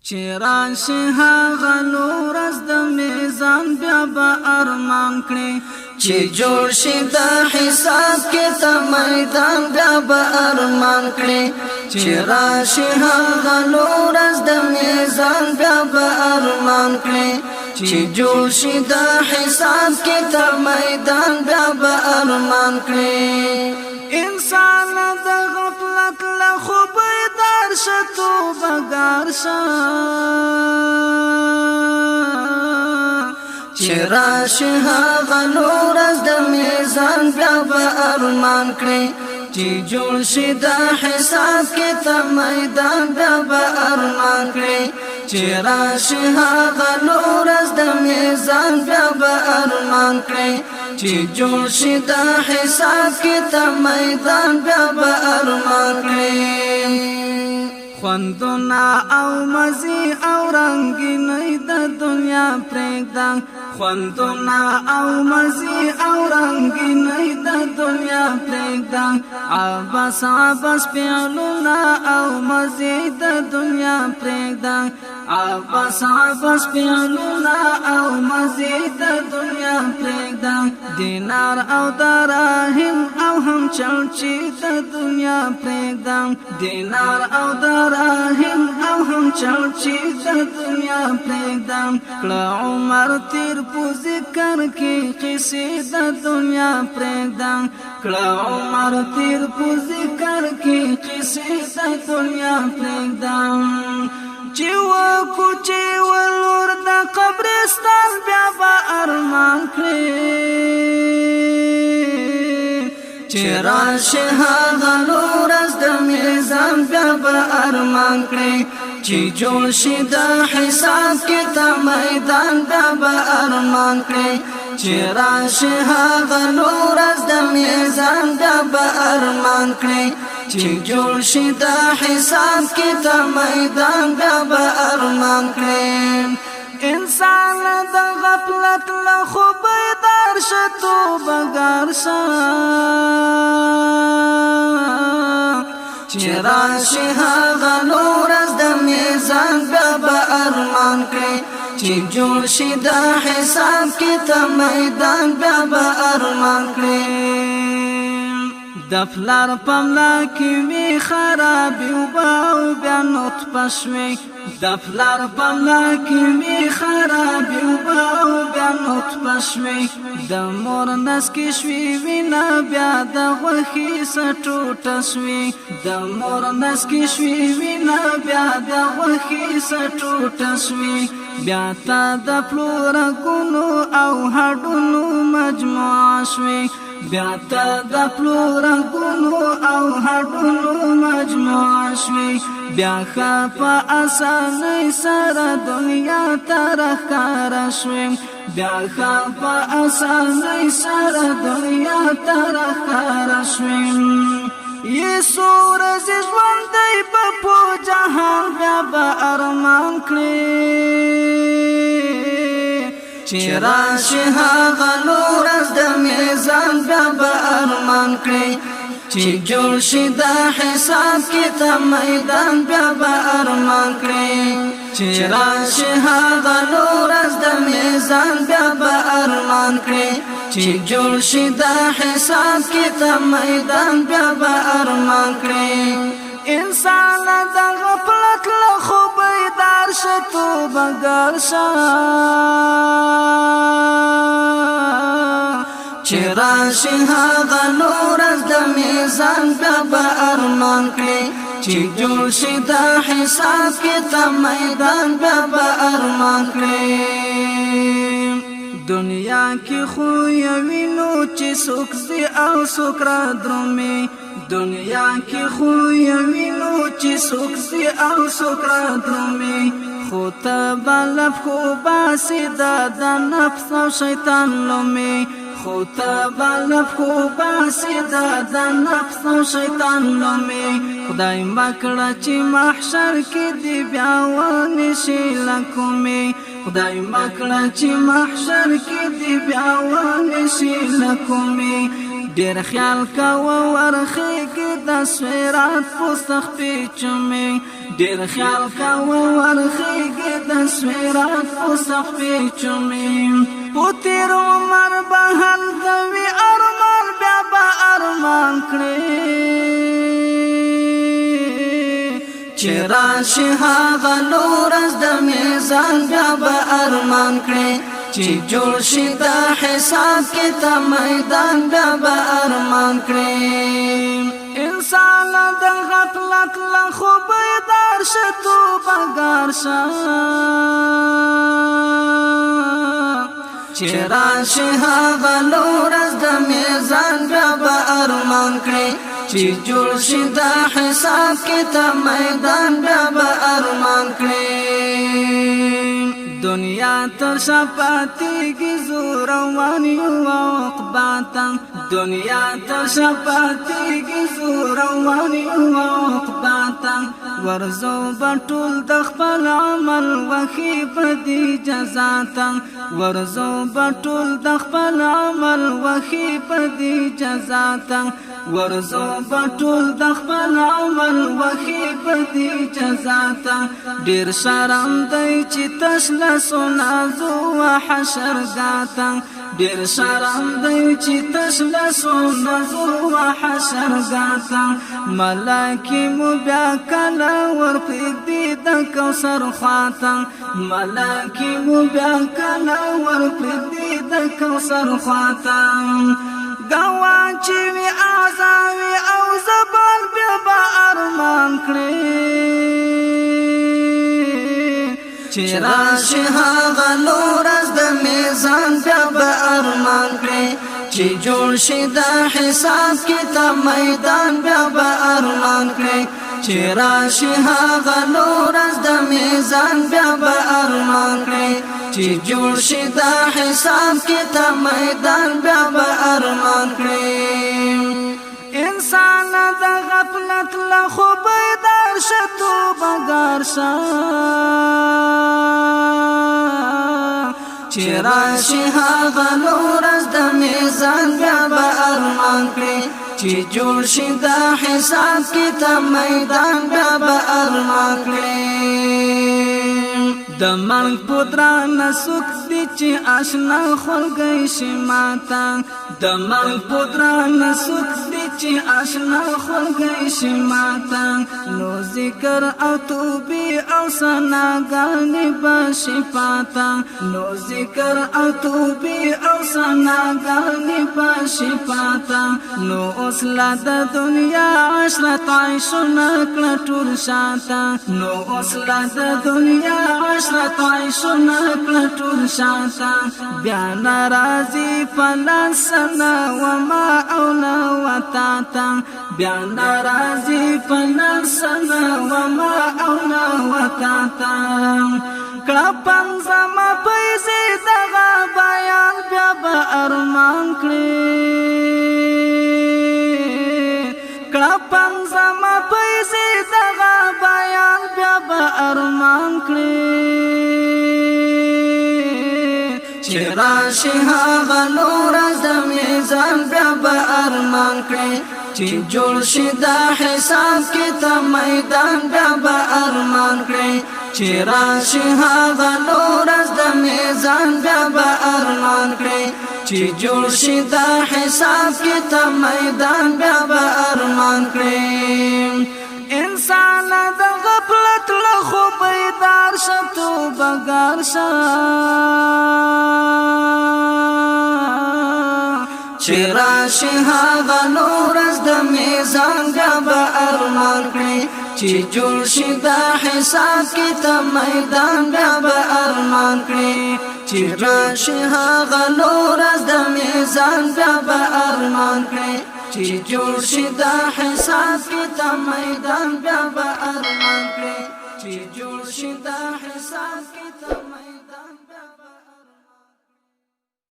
چې راشي هغه ورځ د میزان، بیا به ارمان کړي. چې جوړ شي د حساب کې ته میدان، بیا به ارمان کړي. چې راشي هغه ورځ د میزان، بیا به ارمان کړي. چې جوړ شي د حساب کې ته میدان، بیا به ارمان کړي. انسان د غفلت له خوب دار شتو بګار شه. چې راشي هغه ورځ د میزان، بیا به ارمان کړي. چې جوړ شي د حساب کې ته میدان، بیا به ارمان کړي. چې راشي هغه ورځ د میزان، بیا به ارمان کړي. چې جوړ شي د حساب کې ته میدان، بیا به ارمان کړي. خوندونه او مزي او رنگینۍ د دنیا پرېږده. خوندونه او مزي او رنگینۍ د دنیا پرېږده. عبس عبس فعلونه او مزي د دنیا پرېږده. عبس عبس فعلونه او مزي د دنیا پرېږده. دینار او دراهم او هم چلچی د دنیا پرېږده. دینار او دراهم او هم چلچی د دنیا پرېږده. کړه عمر تیر په ذکر کې قصې د دنیا پرېږده. کړه عمر تیر په ذکر کې قصې د دنیا پرېږده. چې وکو چې ولور د قبرستان، بیا به ارمان کړي. چې راشي هغه ورځ د میزان، بیا به ارمان کړي. چې جوړ شي د حساب کې ته میدان، بیا به ارمان کړي. چې راشي هغه ورځ د میزان، بیا به ارمان کړي. چې جوړ شي د حساب کې ته میدان، بیا به ارمان کړي. انسان د غفلت له خوب دار شتو بګار شه. چې راشي هغه ورځ د میزان، بیا به ارمان کړي. چې جوړ شي د حساب کې ته میدان، بیا به ارمان کړي. د پلار پملا کې وی خرابې او بیا نطفه شوې. د پلار پملا کې وی خرابې او بیا نطفه شوې. د مور نس کې شوې وینا، بیا د غوښې سټوټه شوې. د مور نس کې شوې وینا، بیا د غوښې سټوټه شوې. بیا تا د پلورګونو او هډونو مجموعه شوې. بیا ته د پلورګونو او هډونو مجموعه شوې. بیا ښه په اسانۍ سره دنیا ته راښکاره شوې. بیا ښه په اسانۍ سره دنیا ته راښکاره شوې. یسو ورځې ژوندی به په جهان، بیا به ارمان کړې. چې راشي هغه ورځ د میزان، بیا به ارمان کړي. چې جوړ شي د حساب کې ته میدان، بیا به ارمان کړي. چې راشي هغه ورځ د میزان، بیا به ارمان کړي. چې جوړ شي د حساب کې ته میدان، بیا به ارمان کړي. انسان د غفلت له خوب دار شتو بګار شه. چې راشي هغه ورځ د میزان، بیا به ارمان کړي. چې جوړ شي د حساب کې ته میدان، بیا به ارمان کړي. دنیا کې خو یوینو چې څوک زی او څوک را درومي. دنیا کې خو یوینو چې څوک زی او څوک را درومي. خو ته بلف خو باسي د نفس او شیطان لومي. خو ته بلف خو باسي د نفس او شیطان لومي. خدای مکړه چې محشر کې دی بیا ونشي لکومي. خدای مکړه چې محشر کې دی بیا ونشي لکومي. ډیر خیال کوه ورخېږي د سویرات پوسخ پیچومې. ډیر خیال کوه ورخېږي. صراط په سخت پیچومي. په تیر عمر به هلته وي ارمان، بیا به ارمان کړي چې راشي هغه ورځ د میزان، بیا به ارمان کړي چې جوړ شي د حساب کې ته میدان، بیا به ارمان کړي. انسان د غفلت له خو بیدار شه، توبه شه چې راشي هغه ورځ د میزان، بیا به ارمان کړي چې جوړ شي د حساب کې ته میدان، بیا به ارمان کړي. دنیا تر شپاتیږي، زو روان یو عقبا ته. دنیا تر شپاتیږي، زو روان یو عقبا ته. ورزو بټول د خپل عمل وخی پدی جزا ته. ورزو بټول د خپل عمل وخی پدی جزا ته. ورزو بټول د خپل عمل وخی پدی جزا ته. ډیر شرم دی چې تشله سنازو حشر ګاته. ډیر شرم دی چې تشله سنازو حشر ګاته. ملائکی مو بیا کله ورپرېږدي د کوثر خواته؟ ملائکی مو بیا کله ورپرېږدي د کوثر خواته؟ ګوا چې وي ازاوي او زبان، بیا به ارمان کړي چې راشي هغه ورځ د میزان، بیا به ارمان کړي چې جوړ شي د حساب کې ته میدان، بیا به ارمان کړي چې راشي هغه ورځ د میزان، بیا به ارمان کړي چې جوړ شي د حساب کې ته میدان، بیا به ارمان کړي. انسان د غفلت له خو بیدار شه، توبه شه چې راشي هغه ورځ د میزان، بیا به ارمان کړي چې جوړ شي د حساب کې ته میدان، بیا به ارمان کړي. د مرګ پودرانه سوک دي چې آشنا خولګی شي ماته. د مرګ پودرانه سوک دي چې آشنا خولګی شي ماته. نو ذکر او توبې او ثناګانې به شي پاته. نو ذکر او توبې او ثناګانې به شي پاته. نو اوس لا د دنیا عشرت عیشونه کړه ټول شاته. نو اوس لا د دنیا عشرت عیشونه کړه ټول شاته. بیا ناراضي فلسنا وما اونا وتاتا. بیا ناراضي فلسنا وما اونا وتاتا. کړه پنځمه پیسې دغه بیان، بیا به ارمان کړي. کړه پنځمه پیسې دغه بیان، بیا به ارمان کړي چې راشي هغه ورځ د میزان، بیا به ارمان کړي چې جوړ شي د حساب کې ته میدان، بیا به ارمان کړي چې راشي هغه ورځ د میزان، بیا به ارمان کړي چې جوړ شي د حساب کې ته میدان، بیا به ارمان کړي. انسان د غفلت له خو بیدار شه، توبه شه چې راشي هغه ورځ د میزان، بیا به ارمان کړي چې جوړ شي د حساب کې ته میدان، بیا به ارمان کړي چې راشي هغه ورځ د میزان، بیا به ارمان کړي چې جوړ شي د حساب کې ته میدان، بیا به ارمان